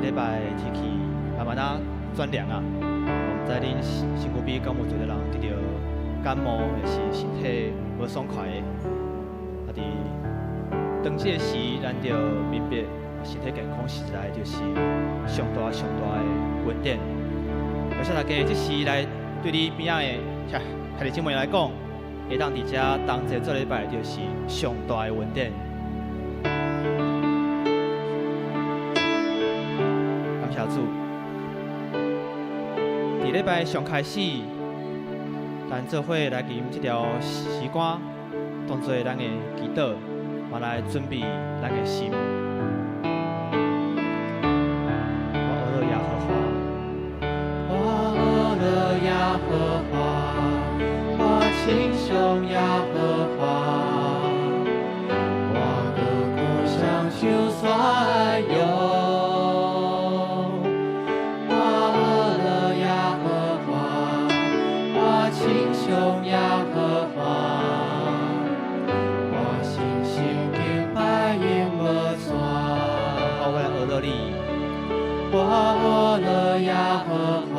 這禮拜天氣慢慢仔轉涼啊，毋知恁身軀邊敢有一個人得著感冒，抑是身體無爽快的。啊，佇當這個時，咱就明白身體健康實在就是上大上大的恩典。邀請大家這時來對你邊仔的兄弟姊妹來講，會當佇遮同齊做禮拜，就是上大的恩典。感謝主。佇禮拜上開始，咱做伙來吟這條詩歌，當做咱的祈禱，嘛來準備咱的心。我學了耶和華，我學了耶和華，我稱頌耶和華，我的故鄉就算有。我學了耶和華，我稱頌耶和華，我信心敬拜永無斷。好，我來學了你。我學了耶和華，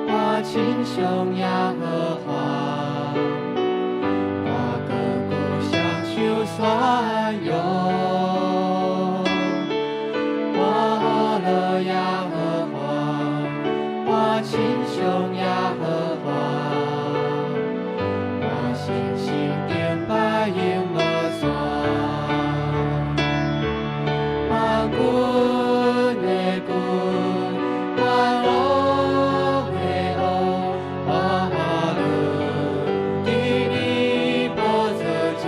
我稱頌耶和華，我的故鄉就算有。我學了耶和華，我稱頌耶和華，我信心敬拜永無斷。萬軍的軍，萬王的王，我學佇你寶座前，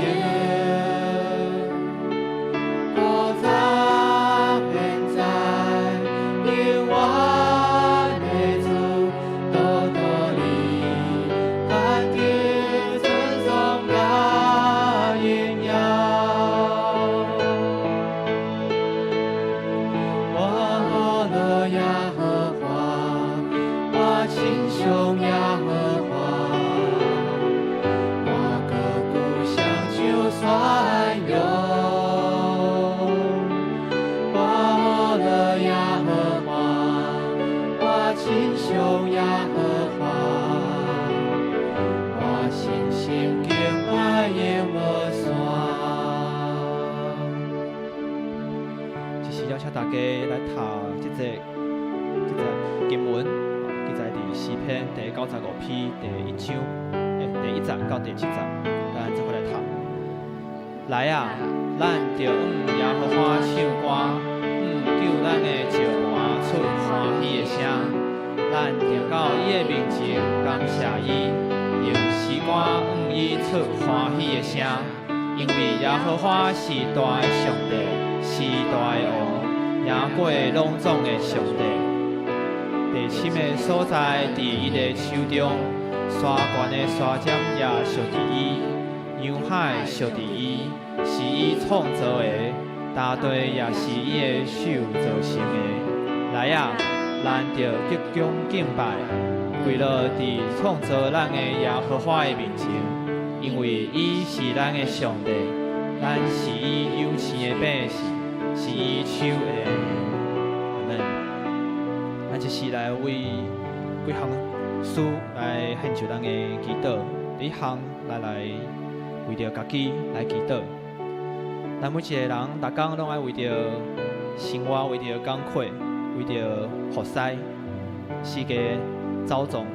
古早現在永遠的主，獨獨你值得尊崇佮榮耀。我學了耶和華，我稱頌耶和華，我的故鄉就算有。我學了耶和華，我稱頌耶和華，我信心敬拜永無斷。這時邀請大家來讀這節經文，記載佇詩篇第95篇第一章，第一節到第七節，咱做伙來讀。來啊，咱著向耶和華唱歌，向救咱的石磐出歡喜的聲。咱著到伊的面前感謝伊，用詩歌向伊出歡喜的聲。因為耶和華是大的上帝，是大的王，贏過攏總的上帝。地深的所在佇伊的手中，山懸的山尖也屬佇伊，洋海屬佇伊，是伊創造的，大地也是伊的手造成的。來啊，咱著鞠躬敬拜，跪落佇創造咱的耶和華的面前，因為伊是咱的上帝，咱是伊養飼的百姓，是伊手的阿們。咱這時來為幾項事來獻上咱的祈禱。第一項，來為著家己來祈禱。咱每一個人，逐工攏愛為著生活，為著工課，為著服侍，四界走動。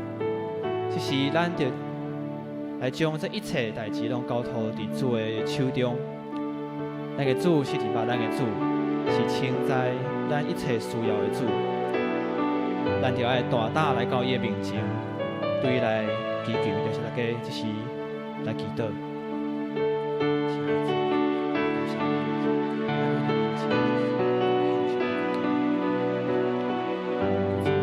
這時，咱就來將這一切代誌攏交託佇主的手中。咱的主是認捌咱的主，是清知咱一切需要的主。咱就愛大膽來到伊的面前，對伊來祈求，就是大家這時來祈禱。親愛的主，感謝你，來到你面前，獻上自己。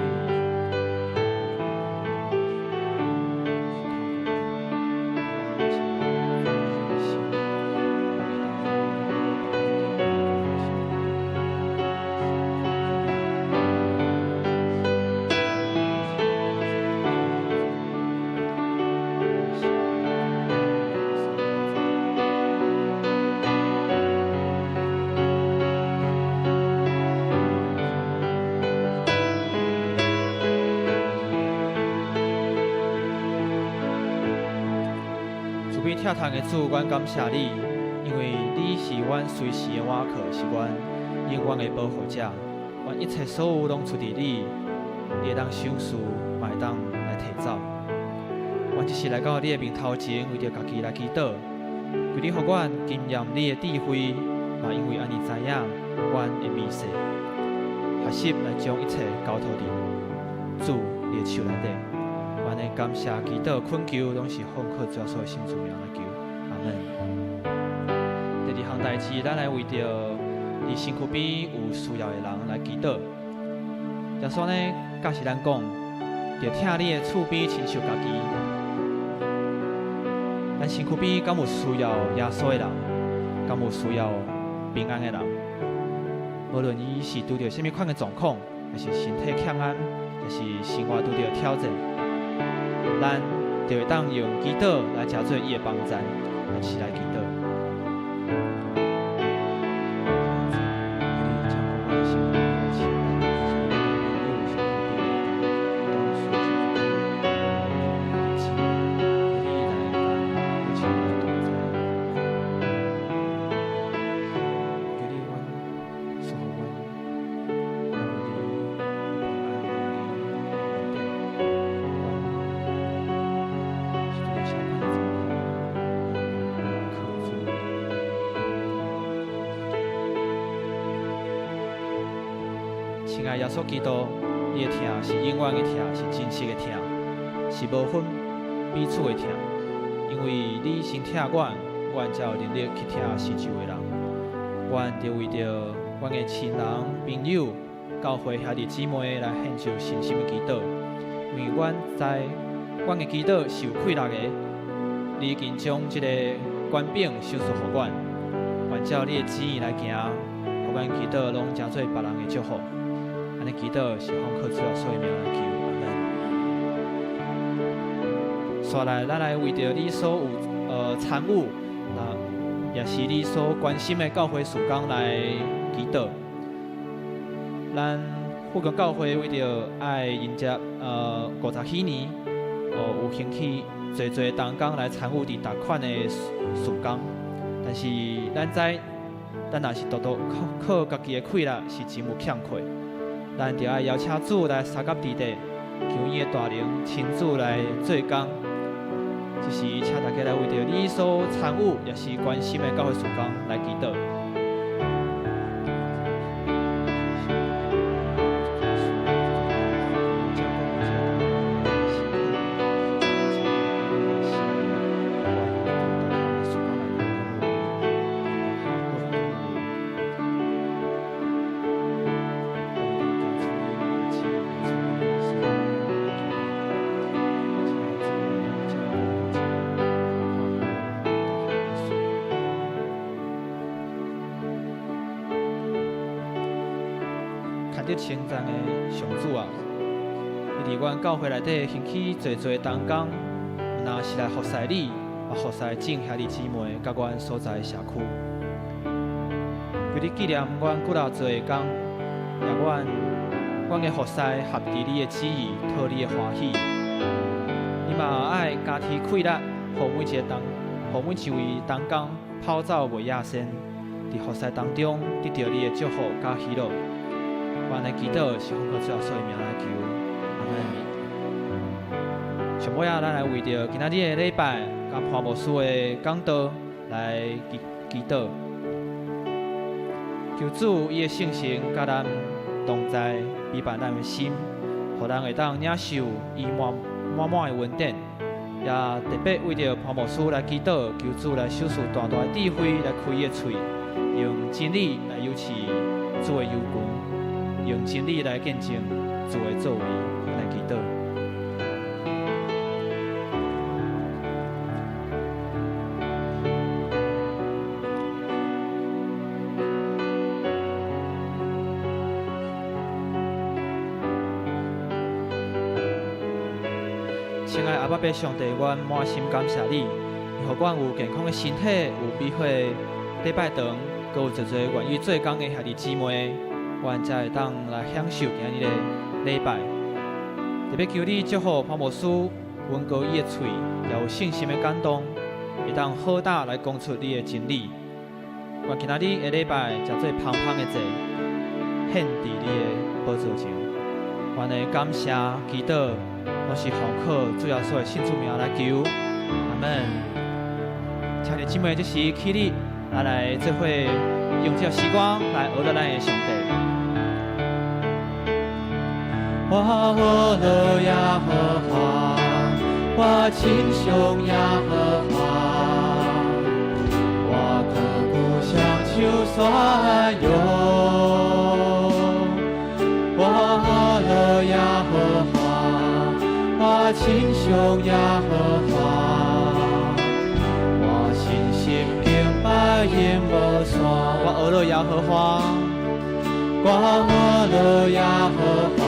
求主你是透過咱的心，我們會當疼痛的主，阮感謝你，因為你是阮隨時的倚靠，是阮永遠的保護者。阮一切所有攏出佇你，你會當賞賜，嘛會當來提走。阮這時來到你的面頭前，為著家己來祈禱，求你予阮經驗你的智慧，嘛因為按呢知影阮的微細，學習來將一切交託佇主你的手內底。阮的感謝、祈禱、懇求，攏是奉靠主耶穌的聖主名來求，阿門。第二項代誌，咱來為著佇身軀邊有需要的人來祈禱。耶穌呢，教示咱講，著疼你的厝邊親像家己。咱身軀邊敢有需要耶穌的人，敢有需要平安的人？無論伊是拄著啥物款的狀況，抑是身體欠安，抑是生活拄著挑戰，咱就會當用祈禱來成做伊的幫贊，一起來祈禱。親愛耶穌基督，你的疼是永遠的疼，是真實的疼，是無分彼此的疼。因為你先疼阮，阮才有能力去疼四周的人。阮就為著阮的親人、朋友、教會兄弟姊妹來獻上誠心的祈禱。因為阮知阮的祈禱是有氣力的，你已經將這個權柄賞賜予阮，願照你的旨意來行，予阮祈禱攏成做別人的祝福。按呢祈禱是奉靠主耶穌的名來求，阿門。紲來，咱來為著你所有參與，那也是你所關心的教會事工來祈禱。咱富強教會為著愛迎接50禧年，有興趣濟濟同工來參與佇逐款的事工，但是咱知，咱若是獨獨靠家己的氣力是真有欠缺。咱著愛邀請主來相佮佇底，求伊的大能親自來做工。這時請大家來為著你所參與也是關心的教會事工來祈禱。值得稱讚的上主啊！你佇阮教會內底興起濟濟同工，毋但是來服侍你，嘛服侍眾兄弟姊妹佮阮所在的社區。求你紀念阮骨力做的工，讓阮的服侍合佇你的旨意，討你的歡喜。你嘛愛加添氣力，予每一位同工跑走袂野身，佇服侍當中得著你的祝福佮喜樂。阮的祈禱是奉靠主耶穌的名來求，阿門。上尾仔，咱來為著今仔日的禮拜，佮潘牧師的講道來祈禱，求主伊的聖神佮咱同在，陪伴咱的心，予咱會當領受伊滿滿滿的恩典。也特別為著潘牧師來祈禱，求主來賞賜大大的智慧，來開伊的喙，用真理來誘飼主的羊群。用真理來見證主的作為，來祈禱。親愛阿爸父上帝，阮滿心感謝你，予阮有健康的身體，有美好的禮拜堂，閣有濟濟願意做工的兄弟姊妹。阮才會當來享受今日的禮拜。特別求你祝福潘牧師，穩固伊的喙，也有信心的感動，會當好膽來講出你的真理。願今仔日的禮拜，誠做芳芳的祭，獻佇你的寶座前。阮的感謝祈禱，攏是奉靠主耶穌的聖主名來求，阿門。請弟姊妹這時起立，咱來做伙用這個時光來學咱的上帝。我學了耶和華，我稱頌耶和華，我的故鄉就算有。我學了耶和華，我稱頌耶和華，我信心敬拜永無散。我學了耶和華，我學了耶和華，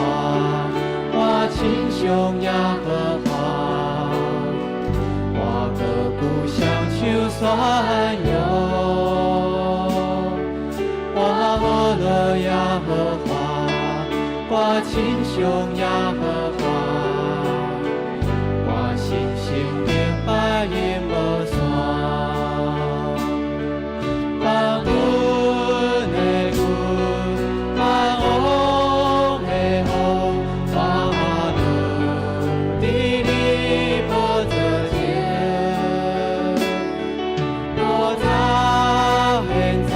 我稱頌耶和華，我的故鄉就算有。我學了耶和華，我稱頌耶和華，我信心敬拜永無散。萬軍的軍，萬王的王，我樂佇你寶座前，古早現在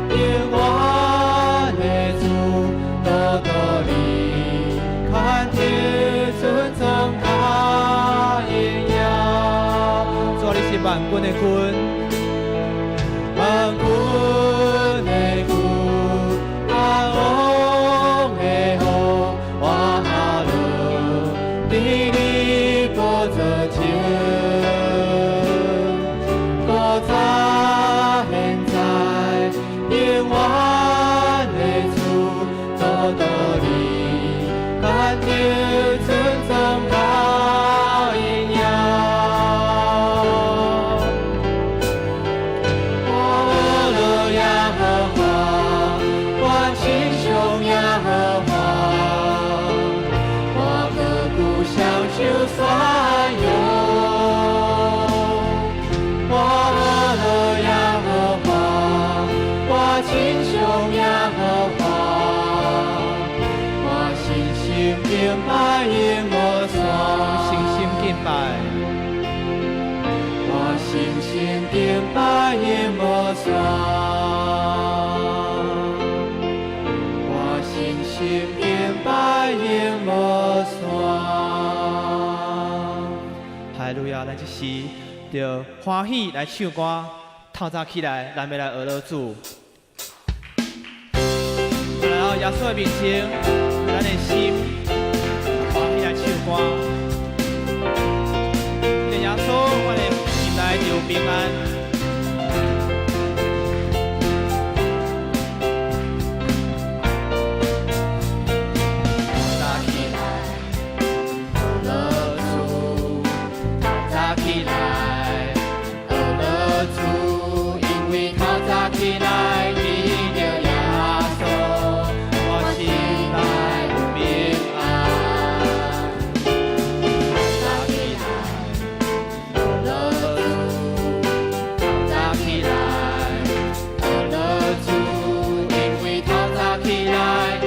永遠的主，獨獨你權得尊崇佮榮耀。主啊，你是萬軍的君，萬軍的君，萬王的王，我樂佇你寶座前，古早現在永遠的主，獨獨你權得尊崇佮榮耀。我學了耶和華，我稱頌耶和華，我的故鄉就算有。我學了耶和華，我稱頌耶和華，我信心敬拜永無散。信心敬拜，我信心敬拜永無散。我信心敬拜永無散。哈利路亞！咱這時就歡喜來唱歌，透早起來，咱欲來學了主。來到耶穌的面前，咱的心歡喜來唱歌。因為耶穌，我的心內就有平安。早起來，學了主，透早起來，學了主，因為透早起來見著耶穌，我心內有平安。透早起來，學了主，透早起來，學了主，因為透早起來見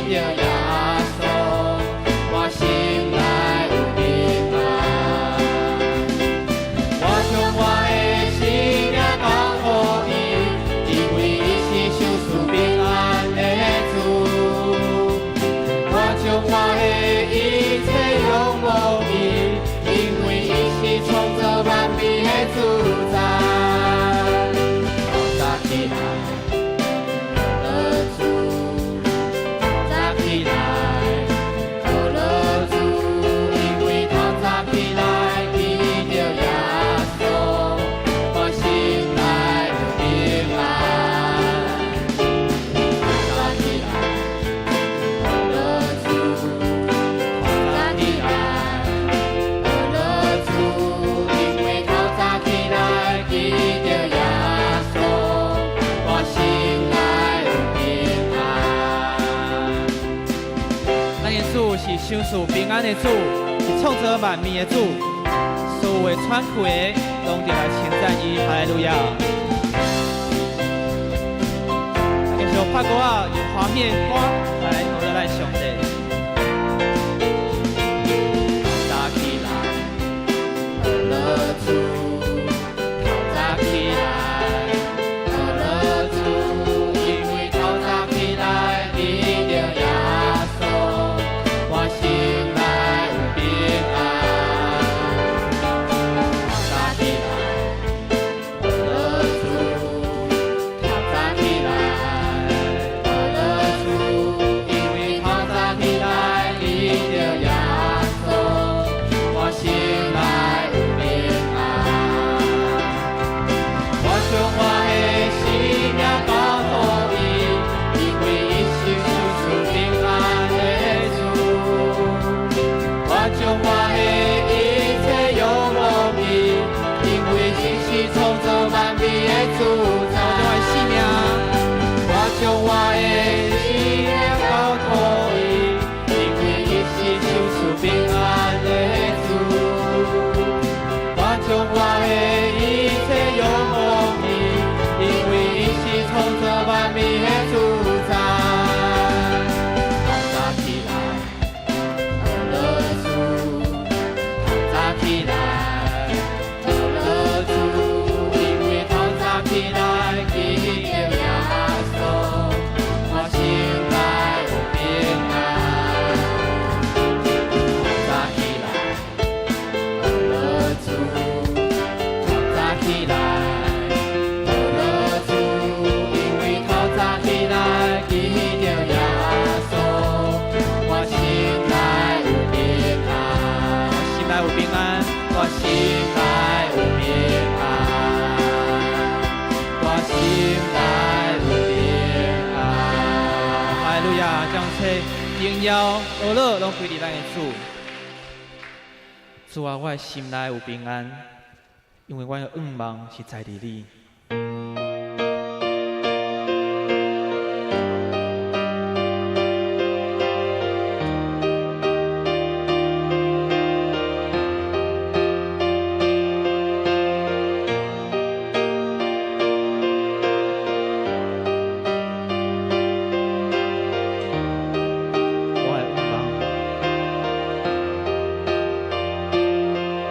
著耶穌，我心內有平安。我將我的生命交予伊，因為伊是賞賜平安的主。我將我的一切仰望伊，因為伊是創造萬物的主宰。透早起來，學了主，透早起來，學了主，因為透早起來見著耶穌，我心內有平安。透早起來，學了主，透早起來，學了主，因為透早起來見著耶穌，我心內有平安。咱的主是賞賜平安的主，是創造萬物的主，所有會喘氣的，攏得來稱讚伊，哈利路亞。繼續拍鼓仔，用歡喜的歌來學咱上帝。早起來，學樂主，透早起來，學樂主，因為透早起來得著耶穌，我心內有平安。透早起來，學樂主，透早起來，學樂主，因為透早起來得著耶穌，我心內有平安。我將我的性命交託伊，因為伊是賞賜平安的主。我將我的一切仰望伊，因為伊是創造萬物的主宰。我將我的性命交託伊，因為伊是賞賜平安的主。我將我的一切仰望伊，因為伊是創造萬物的主宰。透早起來，學樂主，透早起來，學樂主，因為透早起來得著耶穌，我心內有平安。透早起來，學樂主，透早起來，學樂主，因為透早起來得著耶穌，我心內有平安。我心內有平安，我心內有平安，我心內有平安。哈利路亞，將一切榮耀、呵咾攏歸予咱的主。主啊，我的心內有平安，因為我的向望是在佇你。我的向望。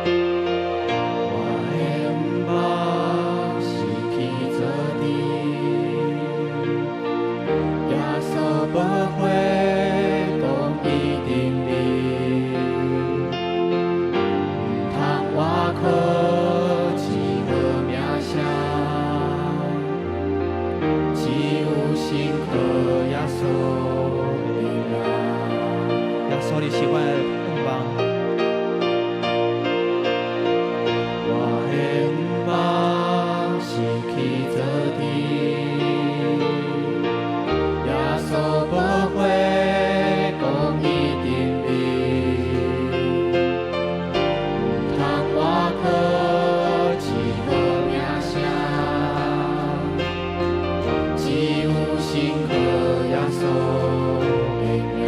我的向望是起做佇耶穌寶血公義頂面，毋通倚靠一號名聲，只有信靠耶穌的名。耶穌，你是我的向望。我的向望是起做佇耶穌寶血公義頂面，毋通倚靠一號名聲，只有信靠耶穌的名。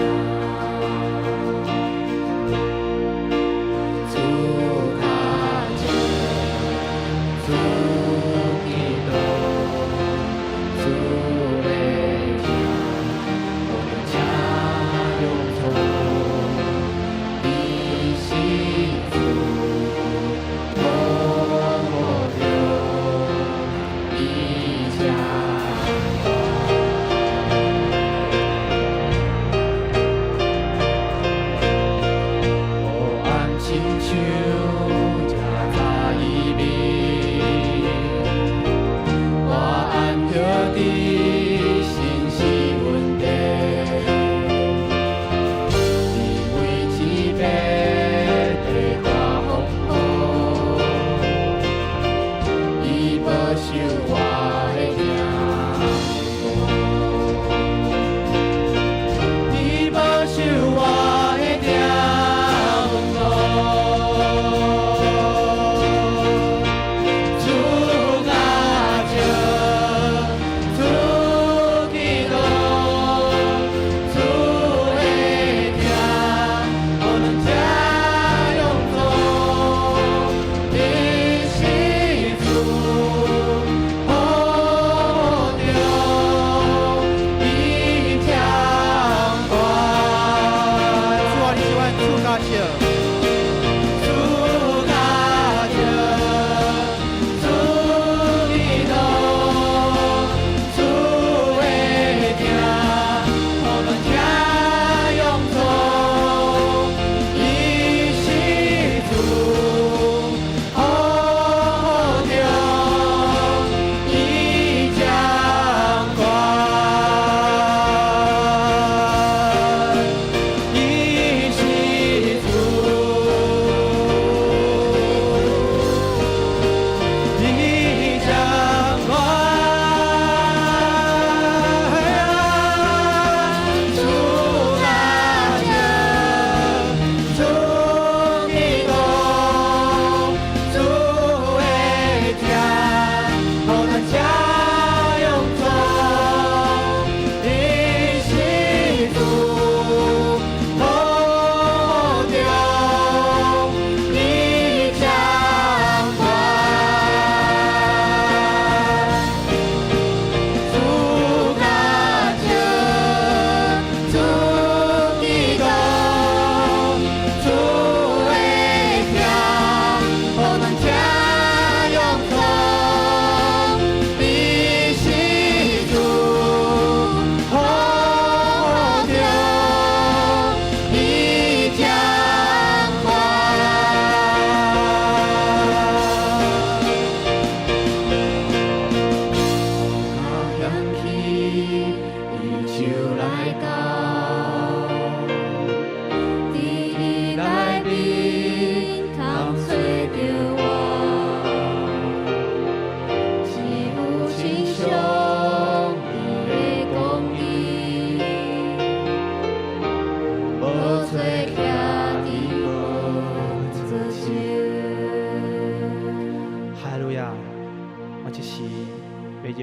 頭。